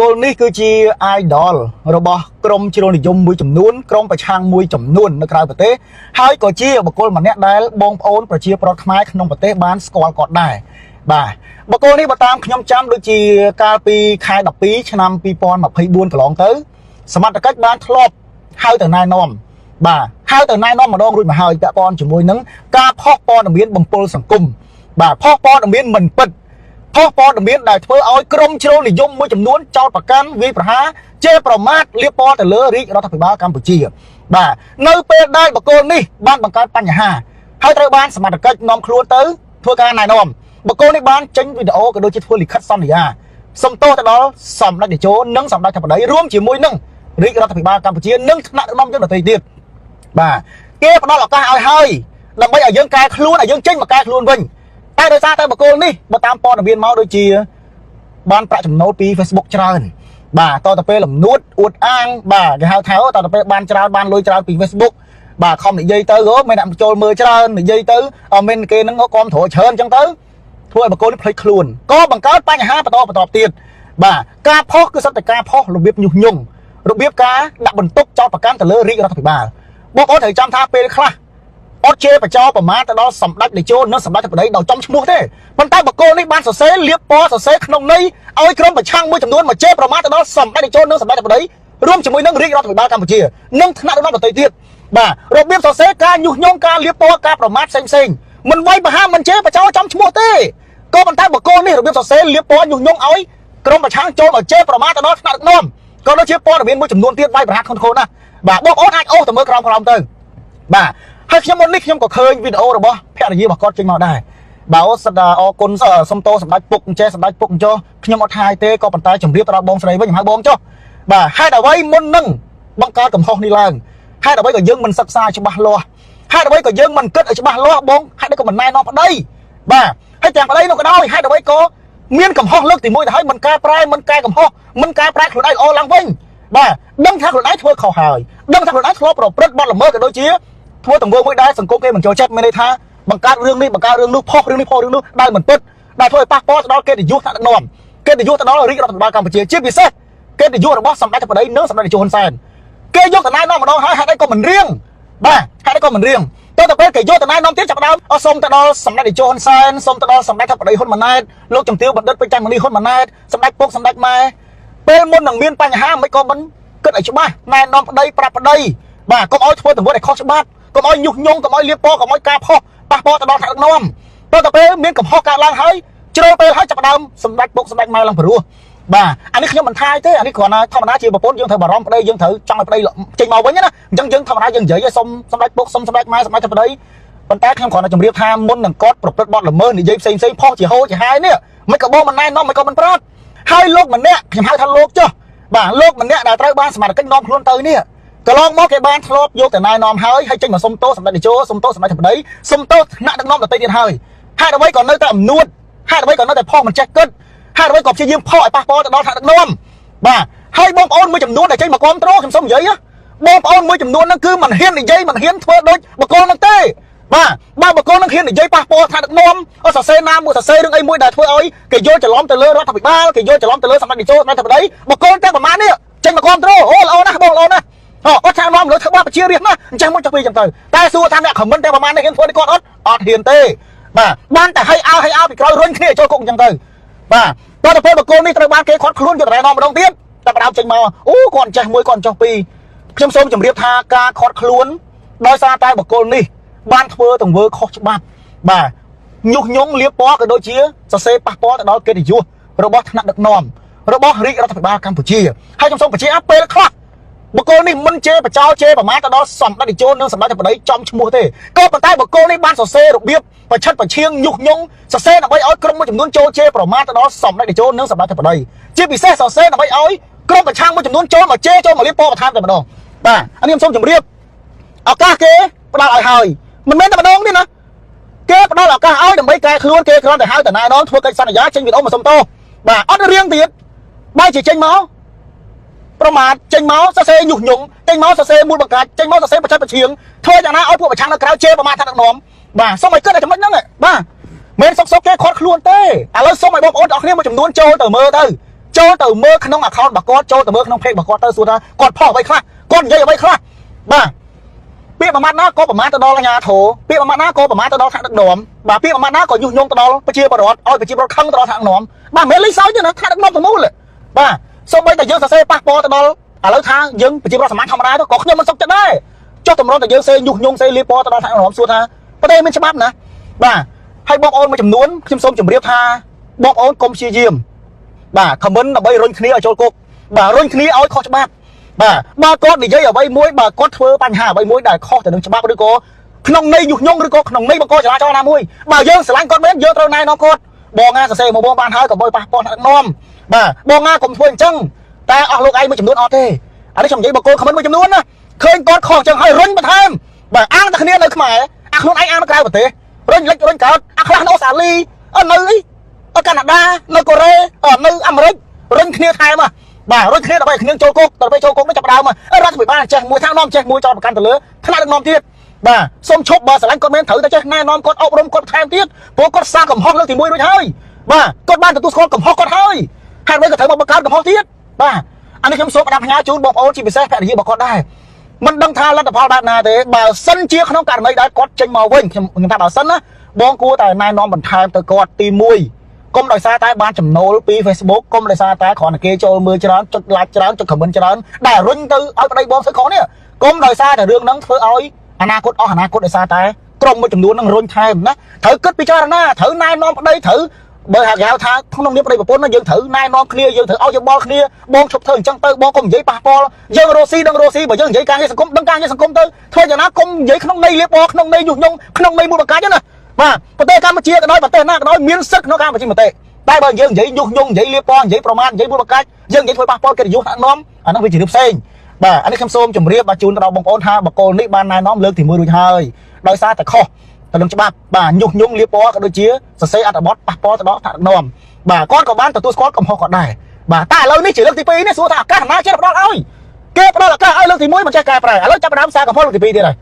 គោលនេះគឺជា idol របស់ក្រុមជ្រុលនិយមមួយចំនួនក្រុមប្រឆាំងមួយចំនួននៅក្រៅប្រទេសហើយក៏ជាបុគ្គលម្នាក់ដែលបងប្អូនប្រជាប្រដ្ឋខ្មែរក្នុងប្រទេសបានស្គាល់គាត់ដែរបាទបុគ្គលនេះបើតាមខ្ញុំចាំដូចជាកាលពីខែ12ឆ្នាំ2024កន្លងទៅសមត្ថកិច្ចបានធ្លាប់ហៅទៅណែនាំបាទហៅទៅណែនាំម្ដងរួចមកហើយពាក់ព័ន្ធជាមួយនឹងការផុសព័ត៌មានបំពុលសង្គមបាទផុសព័ត៌មានមិនពិត ផុសព័ត៌មានដែលធ្វើឲ្យក្រុមជ្រុលនិយមមួយចំនួនចោទប្រកាន់វាយប្រហារជេរប្រមាថលាបពណ៌ទៅលើរាជរដ្ឋាភិបាលកម្ពុជាបាទនៅពេលដែលបកគលនេះបានបង្កើតបញ្ហាហើយត្រូវបានសមត្ថកិច្ចនាំខ្លួនទៅធ្វើការណែនាំបកគលនេះបានចេញវីដេអូក៏ដូចជាធ្វើលិខិតសន្យាសំទោសទៅដល់សម្ដេចតេជោនិងសម្ដេចធិបតីរួមជាមួយនឹងរាជរដ្ឋាភិបាលកម្ពុជានិងថ្នាក់ដឹកនាំយើងដទៃទៀតបាទគេផ្ដល់ឱកាសឲ្យហើយដើម្បីឲ្យយើងកែខ្លួនឲ្យយើងចេញមកកែខ្លួនវិញ តែដោយសារតែបកគលនេះបើតាមព័ត៌មានមកដូចជាបានប្រាក់ចំណូលពី Facebook ច្រើនបាទតទៅពេលលំនួតអួតអាងបាទគេហៅថាតទៅពេលបានច្រើនបានលុយច្រើនពី Facebook បាទខំនិយាយទៅអូមានអ្នកចូលមើលច្រើននិយាយទៅអត់មានគេនឹងគាំទ្រច្រើនអញ្ចឹងទៅធ្វើឲ្យបកគលនេះភ្លេចខ្លួនក៏បង្កើតបញ្ហាបន្តបន្តទៀតបាទការផុសគឺសុទ្ធតែការផុសរបៀបញុះញង់របៀបការដាក់បន្ទុកចោទប្រកាន់ទៅលើរាជរដ្ឋាភិបាលបងប្អូនត្រូវចាំថាពេលខ្លះ អត់ជេរបចោប្រមាថទៅដល់សម្ដេចតេជោនិងសម្ដេចធិបតីដោយចំឈ្មោះទេប៉ុន្តែបកគលនេះបានសរសេរលៀបពណ៌សរសេរក្នុងន័យឲ្យក្រុមប្រឆាំងមួយចំនួនមកជេរប្រមាថទៅដល់សម្ដេចតេជោនិងសម្ដេចធិបតីរួមជាមួយនឹងរាជរដ្ឋាភិបាលកម្ពុជានិងថ្នាក់ដឹកនាំដទៃទៀតបាទរបៀបសរសេរការញុះញង់ការលៀបពណ៌ការប្រមាថផ្សេងផ្សេងមិនវាយប្រហារមិនជេរបចោចំឈ្មោះទេក៏ប៉ុន្តែបកគលនេះរបៀបសរសេរលៀបពណ៌ញុះញង់ឲ្យក្រុមប្រឆាំងចូលមកជេរប្រមាថទៅដល់ថ្នាក់ដឹកនាំក៏ដូចជាព័ត៌មានមួយចំនួនទៀតវាយប្រហារធ្ងន់ធ្ងរណាស់បាទបងប្អូនអាចអូសទៅមើលក្រោមក្រោមទៅបាទហើយខ្ញុំមុននេះខ្ញុំក៏ឃើញវីដេអូរបស់ភរិយារបស់គាត់ចេញមកដែរបាទអូសដាអរគុណសុំតោសម្ដេចពុកអញ្ចេះសម្ដេចពុកអញ្ចោះខ្ញុំអត់ថាយទេក៏ប៉ុន្តែជម្រាបទៅដល់បងស្រីវិញខ្ញុំហៅបងចុះបាទហេតុអ្វីមុននឹងបង្កើតកំហុសនេះឡើងហេតុអ្វីក៏យើងមិនសិក្សាច្បាស់លាស់ហេតុអ្វីក៏យើងមិនគិតឲ្យច្បាស់លាស់បងហេតុអីក៏មិនណែនាំប្តីបាទហើយទាំងប្តីនោះក៏ដោយហេតុអ្វីក៏មានកំហុសលើកទី1ទៅហើយមិនកែប្រែមិនកែកំហុសមិនកែប្រែខ្លួនឯងល្អឡើងវិញបាទដឹងថាខ្លួនឯងធ្វើខុសហើយដឹងថាខ្លួនឯងធ្លាប់ប្រព្រឹត្តបទល្មើសក៏ដូចជាធ្វើទង្វើមួយដែលសង្គមគេមិនចូលចិត្តមានន័យថាបង្កើតរឿងនេះបង្កើតរឿងនោះផុសរឿងនេះផុសរឿងនោះដែលមិនពិតដែលធ្វើឲ្យប៉ះពាល់ទៅដល់កិត្តិយសថ្នាក់ដឹកនាំកិត្តិយសទៅដល់រាជរដ្ឋាភិបាលកម្ពុជាជាពិសេសកិត្តិយសរបស់សម្ដេចធិបតីនិងសម្ដេចតេជោហ៊ុនសែនគេយកតំណែងនាំម្ដងហើយហេតុអីក៏មិនរៀងបាទហេតុអីក៏មិនរៀងទៅតែពេលគេយកតំណែងនាំទៀតចាប់ដើមអស់សុំទៅដល់សម្ដេចតេជោហ៊ុនសែនសុំទៅដល់សម្ដេចធិបតីហ៊ុនម៉ាណែតលោកជំទាវបណ្ឌិតពេជ្រច័ន្ទមនីហ៊ុនម៉ាណែតសម្ដេចពុកសម្ដេចម៉ែពេលមុននឹងមានបញ្ហាមិនក៏មិនគិតឲ្យច្បាស់ណែនាំប្តីប្រាប់ប្តីបាទកុំឲ្យធ្វើទង្វើឲ្យខុសច្បាប់កុំឲ្យញុះញង់កុំឲ្យលៀបពណ៌កុំឲ្យការផុសប៉ះពាល់ទៅដល់ថ្នាក់ដឹកនាំទៅតែពេលមានកំហុសកើតឡើងហើយជ្រុលពេលហើយចាប់ដើមសម្ដេចពុកសម្ដេចម៉ែឡើងព្រោះបាទអានេះខ្ញុំមិនថាទេអានេះគ្រាន់តែធម្មតាជាប្រពន្ធយើងត្រូវបារម្ភប្តីយើងត្រូវចង់ឲ្យប្តីចេញមកវិញណាអញ្ចឹងយើងធម្មតាយើងនិយាយឲ្យសុំសម្ដេចពុកសុំសម្ដេចម៉ែសម្ដេចធិបតីប៉ុន្តែខ្ញុំគ្រាន់តែជម្រាបថាមុននឹងគាត់ប្រព្រឹត្តបទល្មើសនិយាយផ្សេងផ្សេងផុសជាហោជាហាយនេះមិនក៏បងមិនណែនាំមិនក៏មិនប្រាប់ហើយលោកម្នាក់ខ្ញុំហៅថាលោកចុះបាទលោកម្នាក់ដែលត្រូវបានសមត្ថកិច្ចនាំខ្លួនទៅនេះកន្លងមកគេបានធ្លាប់យកតែណែនាំហើយហើយចេញមកសុំទោសសម្ដេចតេជោសុំទោសសម្ដេចធិបតីសុំទោសថ្នាក់ដឹកនាំដទៃទៀតហើយហេតុអ្វីក៏នៅតែអំនួតហេតុអ្វីក៏នៅតែផុសមិនចេះគិតហេតុអ្វីក៏ព្យាយាមផុសឲ្យប៉ះពាល់ទៅដល់ថ្នាក់ដឹកនាំបាទហើយបងប្អូនមួយចំនួនដែលចេញមកគ្រប់គ្រងខ្ញុំសូមនិយាយបងប្អូនមួយចំនួនហ្នឹងគឺមិនហ៊ាននិយាយមិនហ៊ានធ្វើដូចបកគលហ្នឹងទេបាទបើបកគលហ្នឹងហ៊ាននិយាយប៉ះពាល់ថ្នាក់ដឹកនាំអត់សរសេរណាមួយសរសេររឿងអីមួយដែលធ្វើឲ្យគេយល់ច្រឡំទៅលើរដ្ឋាភិបាលគេយល់ច្រឡំទៅលើសម្ដេចតេជោសម្ដេចធិបតីបកគលទាំងប្រមាណនេះចេញមកគ្រប់គ្រងអូល្អណាស់បងល្អណាស់អូអត់ថានាំលើធ្វើបាបប្រជារាស្ត្រណាអញ្ចឹងមកចុះពីអញ្ចឹងទៅតែសួរថាអ្នកខមមិនទាំងប្រមាណនេះហ៊ានធ្វើនេះគាត់អត់អត់ហ៊ានទេបាទបានតែឲ្យអោឲ្យអោពីក្រោយរុញគ្នាចូលគុកអញ្ចឹងទៅបាទតទៅពេលបកគលនេះត្រូវបានគេខាត់ខ្លួនយកតែនាំម្ដងទៀតតែបដើមចេញមកអូគាត់ចេះមួយគាត់ចុះពីរខ្ញុំសូមជម្រាបថាការខាត់ខ្លួនដោយសារតែបកគលនេះបានធ្វើទង្វើខុសច្បាប់បាទញុះញង់លៀបពណ៌ក៏ដូចជាសរសេរប៉ះពាល់ទៅដល់កិត្តិយសរបស់ថ្នាក់ដឹកនាំរបស់រាជរដ្ឋាភិបាលកម្ពុជាហើយខ្ញុំសូមបញ្ជាក់ពេលខ្លះបកគលនេះមិនជេរបចោជេរប្រមាថទៅដល់សម្ដេចតេជោនិងសម្ដេចធិបតីចំឈ្មោះទេក៏ប៉ុន្តែបកគលនេះបានសរសេររបៀបប្រឆិតប្រឈៀងញុះញង់សរសេរដើម្បីឲ្យក្រុមមួយចំនួនចូលជេរប្រមាថទៅដល់សម្ដេចតេជោនិងសម្ដេចធិបតីជាពិសេសសរសេរដើម្បីឲ្យក្រុមប្រឆាំងមួយចំនួនចូលមកជេរចូលមកលៀបពណ៌បន្ថែមតែម្ដងបាទអានេះខ្ញុំសូមជម្រាបឱកាសគេផ្ដល់ឲ្យហើយមិនមែនតែម្ដងទេណាគេផ្ដល់ឱកាសឲ្យដើម្បីកែខ្លួនគេគ្រាន់តែហៅតំណែងធ្វើកិច្ចសន្យាចេញវីដេអូមកសុំទោសបាទអត់រៀងទៀតបែរជាចេញមកប្រមាថចេញមកសរសេរញុះញង់ចេញមកសរសេរមូលបង្កាច់ចេញមកសរសេរប្រឆិតប្រឈៀងធ្វើយ៉ាងណាឲ្យពួកប្រឆាំងនៅក្រៅជេរប្រមាថថាដឹកនាំបាទសូមឲ្យគិតតែចំណុចហ្នឹងបាទមិនសុកសុកគេខាត់ខ្លួនទេឥឡូវសូមឲ្យបងប្អូនទាំងអស់គ្នាមួយចំនួនចូលទៅមើលទៅ ចូលទៅមើលក្នុង account របស់គាត់ចូលទៅមើលក្នុង page របស់គាត់ទៅសួរថាគាត់ផុសអ្វីខ្លះគាត់និយាយអ្វីខ្លះបាទពាក្យប្រមាថណាក៏ប្រមាថទៅដល់អាជ្ញាធរពាក្យប្រមាថណាក៏ប្រមាថទៅដល់ថ្នាក់ដឹកនាំបាទពាក្យប្រមាថណាក៏ញុះញង់ទៅដល់ប្រជាពលរដ្ឋឲ្យប្រជាពលរដ្ឋខឹងទៅដល់ថ្នាក់ដឹកនាំបាទមិនមែនលេងសើចទេណាថ្នាក់ដឹកនាំទាំងមូលបាទសូម្បីតែយើងសរសេរប៉ះពាល់ទៅដល់ឥឡូវថាយើងប្រជាពលរដ្ឋសាមញ្ញធម្មតាទៅក៏ខ្ញុំមិនសុខចិត្តដែរចុះតម្រុំតែយើងសេញុះញង់សេលាបពណ៌ទៅដល់ថ្នាក់ដឹកនាំសួរថាប្រទេសមានច្បាប់ណាបាទហើយបងប្អូនមួយចំនួនខ្ញុំសូមជម្រាបថាបងប្អូនកុំព្យាយាម បាទ comment ដើម្បីរុញគ្នាឲ្យចូលគុកបាទរុញគ្នាឲ្យខុសច្បាប់បាទបើគាត់និយាយអ្វីមួយបើគាត់ធ្វើបញ្ហាអ្វីមួយដែលខុសទៅនឹងច្បាប់ឬក៏ក្នុងន័យញុះញង់ឬក៏ក្នុងន័យបង្កចរាចរណ៍ណាមួយបើយើងស្រឡាញ់គាត់មែនយើងត្រូវណែនាំគាត់បងណាសរសេរមកបងបានហើយកុំឲ្យប៉ះពាល់ថ្នាក់ដឹកនាំបាទបងណាកុំធ្វើអញ្ចឹងតែអស់លោកឯងមួយចំនួនអត់ទេអានេះខ្ញុំនិយាយបកគោ comment មួយចំនួនណាឃើញគាត់ខុសអញ្ចឹងហើយរុញបន្ថែមបាទអាងតែគ្នានៅខ្មែរអាខ្លួនឯងអាងនៅក្រៅប្រទេសរុញលិចរុញកើតអាខ្លះនៅអូស្ត្រាលីនៅអី នៅកាណាដានៅកូរ៉េនៅអាមេរិករុញគ្នាថែមបាទរុញគ្នាដើម្បីឲ្យគ្នាចូលគុកដល់ពេលចូលគុកនេះចាប់ដើមរដ្ឋាភិបាលចេះមួយខាងនាំចេះមួយចោតប្រកាន់ទៅលើថ្នាក់ដឹកនាំទៀតបាទសូមឈប់បើស្រឡាញ់គាត់មែនត្រូវតែចេះណែនាំគាត់អប់រំគាត់ថែមទៀតព្រោះគាត់សាកកំហុសលើកទី1រួចហើយបាទគាត់បានទទួលស្គាល់កំហុសគាត់ហើយហេតុអ្វីក៏ត្រូវមកបង្កើតកំហុសទៀតបាទអានេះខ្ញុំសូមផ្ដាំផ្ញើជូនបងប្អូនជាពិសេសភរិយារបស់គាត់ដែរមិនដឹងថាលទ្ធផលបែបណាទេបើសិនជាក្នុងករណីដែលគាត់ចេញមកវិញខ្ញុំខ្ញុំថាបើសិនណាបងគួរតែណែនាំបន្ថែមទៅគាត់ទី1កុំដោយសារតែបានចំណូលពី Facebook កុំដោយសារតែគ្រាន់តែគេចូលមើលច្រើនចុច like ច្រើនចុច comment ច្រើនដែលរុញទៅឲ្យប្តីបងធ្វើខុសនេះកុំដោយសារតែរឿងហ្នឹងធ្វើឲ្យអនាគតអស់អនាគតដោយសារតែក្រុមមួយចំនួនហ្នឹងរុញថែមណាត្រូវគិតពិចារណាត្រូវណែនាំប្តីត្រូវបើហៅគេហៅថាក្នុងនាមប្តីប្រពន្ធយើងត្រូវណែនាំគ្នាយើងត្រូវឲ្យយោបល់គ្នាបងឈប់ធ្វើអញ្ចឹងទៅបងកុំនិយាយប៉ះពាល់យើងរស់ស៊ីដឹងរស់ស៊ីបើយើងនិយាយការងារសង្គមដឹងការងារសង្គមទៅធ្វើយ៉ាងណាកុំនិយាយក្នុងន័យលាបពណ៌ក្នុងន័យញុះញង់ក្នុងន័យមួយបកាច់ណាបាទប្រទេសកម្ពុជាក៏ដោយប្រទេសណាក៏ដោយមានសិទ្ធិក្នុងការបញ្ចេញមតិតែបើយើងនិយាយញុះញង់និយាយលាបពណ៌និយាយប្រមាថនិយាយមួយបកាច់យើងនិយាយធ្វើប៉ះពាល់កិត្តិយសថ្នាក់នាំអានោះវាជារឿងផ្សេងបាទអានេះខ្ញុំសូមជម្រាបបាទជូនទៅដល់បងប្អូនថាបកគលនេះបានណែនាំលើកទី1រួចហើយដោយសារតែខុសទៅនឹងច្បាប់បាទញុះញង់លាបពណ៌ក៏ដូចជាសរសេរអត្ថបទប៉ះពាល់ទៅដល់ថ្នាក់ដឹកនាំបាទគាត់ក៏បានទទួលស្គាល់កំហុសគាត់ដែរបាទតែឥឡូវនេះជាលើកទី2នេះសួរថាឱកាសណាចេះផ្ដល់ឲ្យគេផ្ដល់ឱកាសឲ្យលើកទី1មិនចេះកែប្រែឥឡូវចាប់ផ្ដើមសារកំហុសលើកទី2ទៀតហើយ។